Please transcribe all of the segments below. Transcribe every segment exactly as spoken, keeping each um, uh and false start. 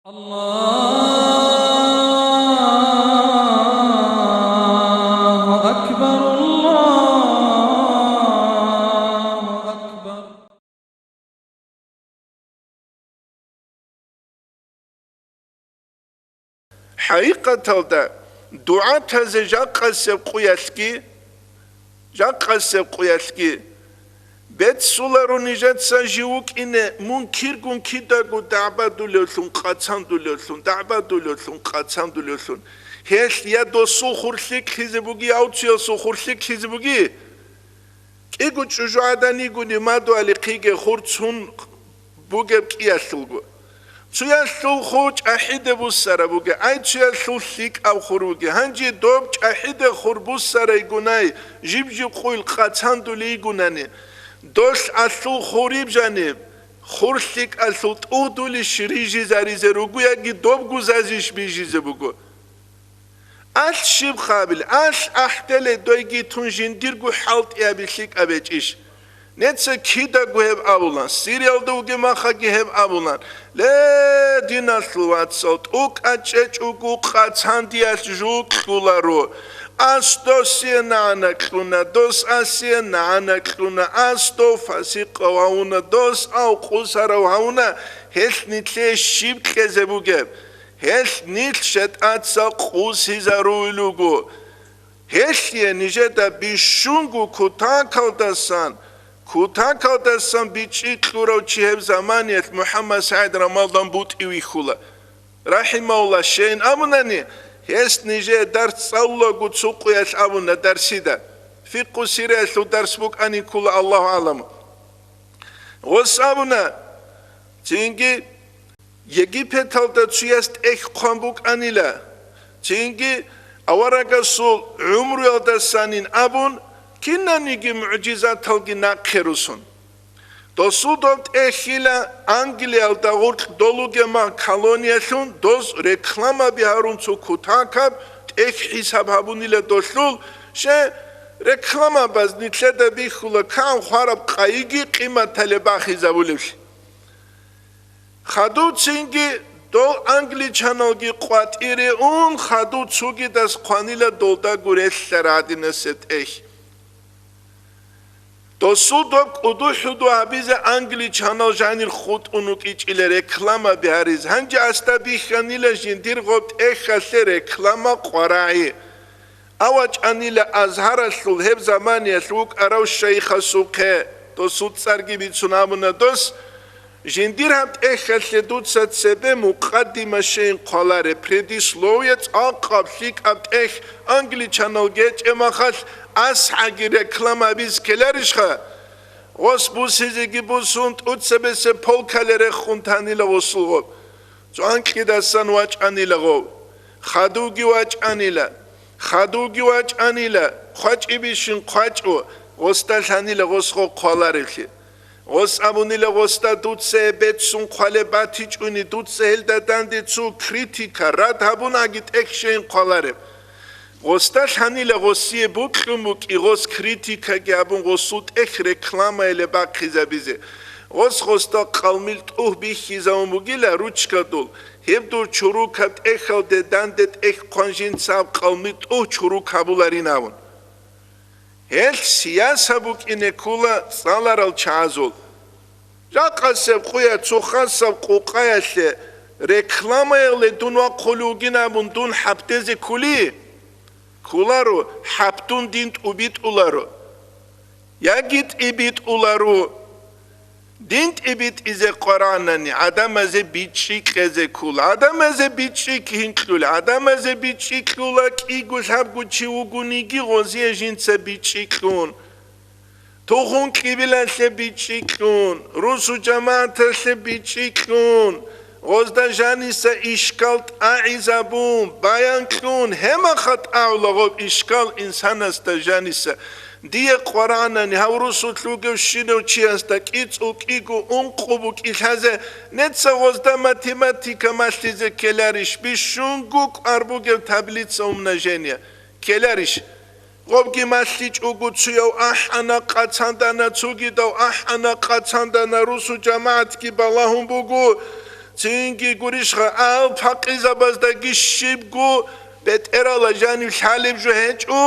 الله أكبر، الله أكبر. ХӀакъикъаталда, дугӀатазе жакъасеб къуялъги, жакъасеб къуялъги беццуларо нижеца жив вукӀине, мункиргун кидаго дагӀбадулевлъун, къацандулевлъун, дагӀбадулевлъун, къацандулевлъун. Гьелъ я досул хур лъикӀлъизе буги, я цоясул хур лъикӀлъизе буги. КӀиго чӀужугӀадан йигони мадугьалихъиге хур цун бугеб кӀиялъулго. Цоялъул хур чӀахӀиде буссараб бугеб, ай, цоялъул лъикӀаб хур бугеб. Гьанже доб чӀахӀиде хур буссарайгунай, жиб-жиб къуйл къацандулей йигунани, долъ алъул хуриб жаниб, хур лъикӀалъул тӀугьдулищ рижизаризе руго яги доб гузазищ бижизе буго? Алъ щиб хъабил, алъ ахӀделей дойги тун жиндирго хӀалтӀиаби лъикӀаб гьечӀищ? Неца кидаго гьеб абулан, Сириялда вугеб махаги гьеб абулан: «Ле, диналъул вацал, тӀокӀаб чӀечӀого къацандиялъ жугьу кьоларо. Ас досие нагӀана кьуна, дос асие нагӀана кьуна, ас дов фасикъав гьавуна, дос ав къусарав гьавуна, гьелъ нилъее щиб кьезе бугеб? Гьелъ нилъ шайтӀаца къусизарулел руго. Гьелъие нижеда бищунго кутакалдасан, кутакалдасан бичӀчӀи кьурав чи гьеб заманиялъ МухӀаммад СагӀид Рамадан БутӀи вихьула, рахӀимагьуллагь», — щейин абунани, гьес нижее дарс цӀалулаго цо къуялъ абуна дарсида. Фикъу сираялъул дарс букӀанин ккола, Аллагьу агӀламу. Гъос абуна, цинги Египеталда цояс тӀехь хъван букӀанила, цинги аварагасул гӀумруялдасанин абун, кинаниги мугӀжизаталги нахъе русун. Досул доб тӀехьила Англиялда гъоркь долугема колониялъун, доз рекламаби гьарун цо кутакаб тӀехь хӀисаб гьабунила долъул, ще, рекламабаз нилъеда бихьула кан хвараб къайиги къиматалеб бахизабулевлъи. Хадув цинги дол англичаналги къватӀире ун, хадув цогидас хъванила долдаго релълъараб гьадинасеб тӀехь. Досул доб кӀуду-хӀуду гьабизе англичанал жанир хутӀун вукӀичӀила рекламаби гьаризе. Гьанже асда бихьанила жиндир гъоб тӀехьалъе реклама къварагӀи. А вачӀанила Азгьаралъул гьеб заманиялъ вукӀарав шайихасухъе, досул цӀарги бицун абуна дос, жиндир гьаб тӀехьалъе дуца цебе мукъаддима щейин хъваларе, предисловие, цӀакъаб лъикӀаб тӀехь англичанал гьечӀеб махалъ асхӀаги реклама абизе ккеларищха? Гъос бусизеги бусун, тӀуцебесеб полкалде рехун танила гъосул гъоб. Цо анкьидасан вачӀанила гъов. Хадувги вачӀанила. Хадувги вачӀанила. ХъвачӀибищин хъвачӀо, гъосда лъанила гъос гъо хъваларевлъи. Гъос абунила гъосда: «Дуца гьеб беццун хъвалеб батичӀони, дуца гьелда данде цо критика, рад гьабунаги тӀехь щейин хъвалареб». Гъосда лъанила гъосие бокьун букӀи, гъос критикаги гьабун, гъосул тӀехь рекламаялъе бахъизабизе. Гъос гъосда къалмил тӀугь бихьизавун бугила ручкадул, гьеб дур чурукаб тӀехьалде данде тӀехь хъван жинца гьаб къалмил тӀугь чурук гьабуларин абун. Гьелъ сияса букӀине ккола цӀаларал чагӀазул. Жакъасеб къуя цо хасаб къукъаялъе рекламаялде дун вахъулев вугин абун дун хӀапдезе ккули? Кколаро, хӀапдун дин тӀубитӀуларо. Яги тӀибитӀуларо. Дин тӀибитӀизе къварагӀанани гӀадамазе бичӀчӀи кьезе ккола. ГӀадамазе бичӀчӀи кин кьула? ГӀадамазе бичӀчӀи кьула кӀиго-лъабго чи вугониги, гъозие жинца бичӀчӀи кьун. Тухум-кьибилалъе бичӀчӀи кьун, русу-жамагӀаталъе бичӀчӀи кьун, гъозда жаниса ишкал тӀагӀизабун, баян кьун, гьеб мехалъ тӀагӀула гъоб ишкал инсанасда жаниса. Дие къварагӀанани гьав русулъ вугевщинав чиясда кӀицӀул кӀиго ункъо букӀи лъазе, неца гъозда математика малъизе ккеларищ, бищунго кӀвар бугеб таблица умножения ккеларищ? Гъобги малъичӀого цояв ахӀана, къацандана, цогидав ахӀана, къацандана, русу-жамагӀатги балагьун буго. Цинги гурищха, ал пакъизабаздаги щибго бетӀерала жанив лъалеб жо гьечӀо,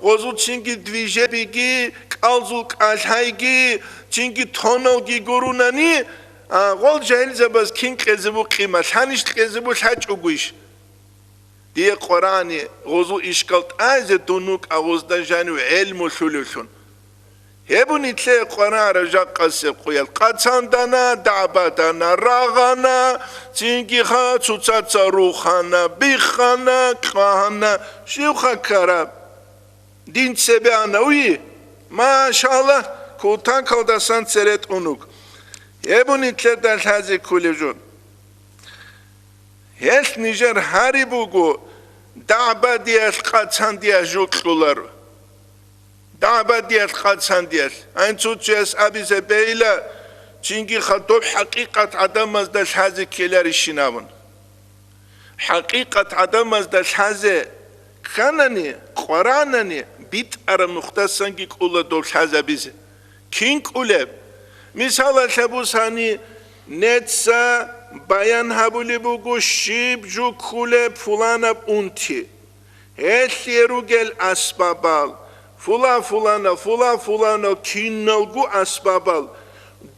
гъозул цинги движебиги, кӀалзул кӀалъайги, цинги тоналги гурунани, а, гъол жагьилзабаз кин кьезе бу къимат, лъанищ кьезе бу лъачӀогойищ? Дие къварани, гъозул ишкал тӀазе дун вукӀа гъозда жанив гӀелму лъулевлъун. Гьеб нилъее къварагӀараб жакъасеб къоялъ: къацандана, дагӀбадана, рагъана, цинги ха цоцаца рухана, биххана, кьвагьана, щивха ккараб? Дин цебе ана, уй, машаллагь, кутакалдасан цере тӀун вуго. Гьеб нилъеда лъазе кколеб жо. Гьелъ нижер гьари буго, дагӀбадиялъ къацандиялъ жо кьоларо. ДагӀбадиялъ къацандиялъ. Гьанцуцияс абизе бейла, цинги хадуб хӀакъикъат гӀадамазда лъазе ккеларищин абун. ХӀакъикъат гӀадамазда лъазе кканани, къваранани, битӀараб нухдасанги кӀула доб лъазабизе. Кин кӀулеб? Мисалалъе бусани, неца баян гьабулеб буго щиб жо ккулеб пуланаб унти. Гьелъие ругел асбабал, фула-фулана, фула-фулана, киналго асбабал,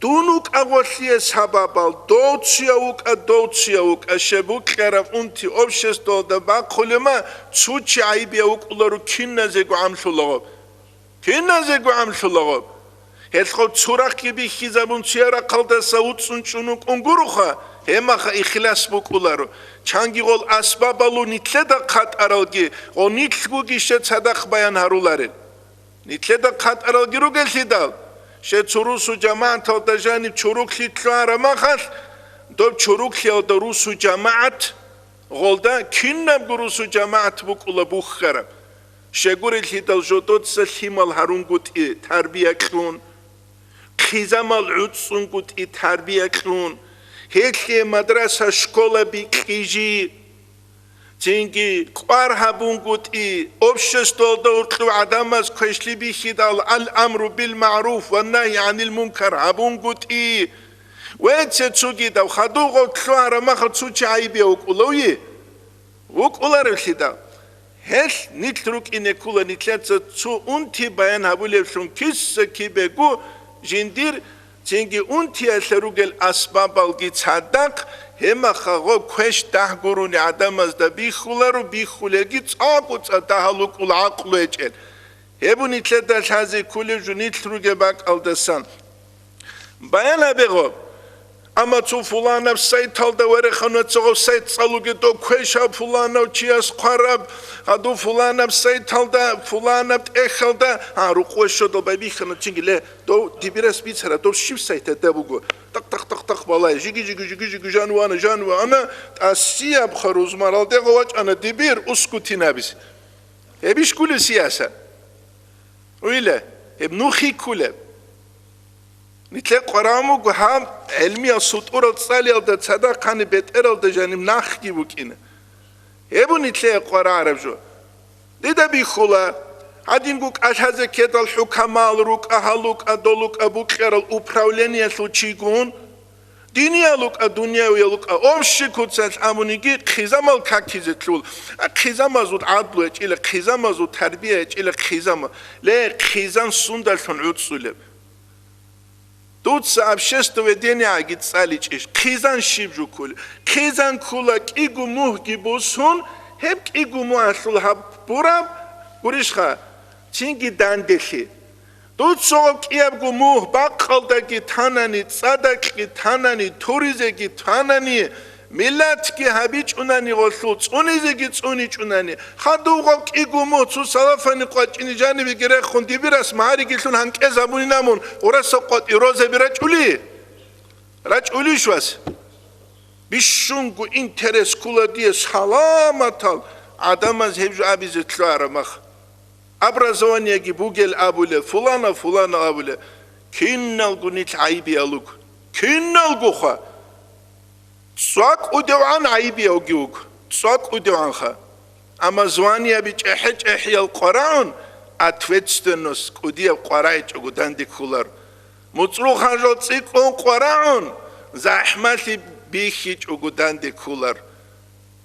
дун вукӀа гъолъие сабабал, довцияв вукӀа, довцияв вукӀа, щеб букьараб унти обществалда бахъулема, цо чи гӀайибияв вукӀуларо, киназего гӀамлъулаго. Киназего гӀамлъулаго. Гьелъго цурахъги бихьизабун, цуя рахъалдаса уцӀцӀун чӀун вукӀун гуроха, гьемаха ихлас букӀуларо. Чанги гъол асбабалу нилъеда хъатӀаралги, гъо нилъгуги ще цадахъ баян гьаруларел. Нилъеда хъатӀаралги ругеллъидал, ще цо русу жамагӀаталда жаниб чуруклъи лъугьараб махалъ, доб чуруклъиялда русу жамагӀат, гъолда кинабго русу жамагӀат букӀула бухьараб. Щегурелъидал жодоца лъимал гьарунгутӀи тарбия кьун, хъизамал гӀуцӀцӀунгутӀи тарбия кьун, гьелъие мадраса, школа бикьижи, цинги кӀвар гьабунгутӀи, обществалда уркьув гӀадамаз квешлъи бихьидал ал-амру бил-магӀруф ва нагьи гӀанил мункар гьабунгутӀи, вецце цугидав хадув гъов лъугьараб махал цо чи гӀайибияв вукӀулавги? ВукӀуларевлъидал, гьелъ нилъ рукӀине ккула нилъеца цо унти баян гьабулевлъун киса-кибего жиндир, цинги унтиялъе ругел асбабалги цадахъ, гьемаха гъо квеш дагь гурони гӀадамазда бихьуларо, бихьулелги цӀакъ-цӀа дагьал вукӀула гӀакълу гьечӀел. Гьеб нилъеда лъазе кколеб жо нилъ ругеб бакӀалдасан. Баян гьабе гъоб. Амма цо фуланаб сайталда, варехануца гъов сайт цӀалуге, дов квешав фуланав чияс хъвараб, гьадув фуланаб сайталда, фуланаб тӀехьалда, гьа, рукъове щодал байбихьана чинги, ле, дов дибирас бицара, дов щиб сайтада буго. Такъ-такъ-такъ-такъ балай, жиги-жиги-жиги-жиги, жанвана, жанвана, тӀасияб харузмаралде гъов вачӀана дибир ускутинабизе. Гьеб иш кколеб сиясат? Уйла, гьеб нухи кколеб. Нилъер къварагӀун буго гьаб гӀелмиял сутӀурал цӀалиялда цадахъани бетӀералда жаниб нахги букӀина. Гьеб нилъее къварагӀараб жо. Дида бихьула, гьадинго кӀалъазе ккедал хӀукамал рукӀа, гьал рукӀа, дол рукӀа букьарал управлениялъул чигун, Диниялукъа, дунявиялукъа, общий куцалъ абуниги, хъизамал какизе лъул. А хъизамазул гӀадлу гьечӀила, хъизамазул тарбия гьечӀила, хъизама. Ле, хъизан сундалъун гӀуцӀцӀулеб? Дуца обществоведениеги цӀаличӀищ, хъизан щиб жуккулеб? Хъизан ккула кӀиго мугьги бусун, гьеб кӀиго мугьалъул гьаб бураб гурищха, цинги данделъи. Дуца гъоб кӀиябго мугь бакъалдаги танани, цӀадакьги танани, туризеги танани, миллатги гьабичӀунани гъолъул, цӀунизеги цӀуничӀунани, хадуб гъоб кӀиго мугь цо салафани къвачӀине жанибеги рехун, дибирас магьаригилъун гьанкӀез гьабунина мун, гъураса къватӀи розаби рачӀули? РачӀулищ вас? Бищунго интерес ккула дие саламатал гӀадамаз гьеб жо абизе лъугӀараб мах. Образованиеги бугел абулеб, фулана, фулана абулеб. Киналго нилъ гӀайибиял руго. Киналгоха! ЦӀакъудевгӀан гӀайибиявги вуго. ЦӀакъудевгӀанха. Амма званиеби чӀехӀе-чӀехӀиял къварагӀун, ответственность кӀудияб къварагӀичӀого данде кколаро. МуцӀрул ханжал цӀикӀкӀун къварагӀун, захӀмалъи бихьичӀого данде кколар.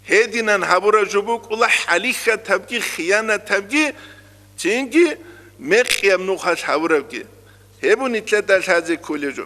Гьединан гьабураб жо букӀула хӀалихьатабги, хиянатабги, цинги мекъияб нухалъ гьабурабги. Гьеб нилъеда лъазе кколеб жо.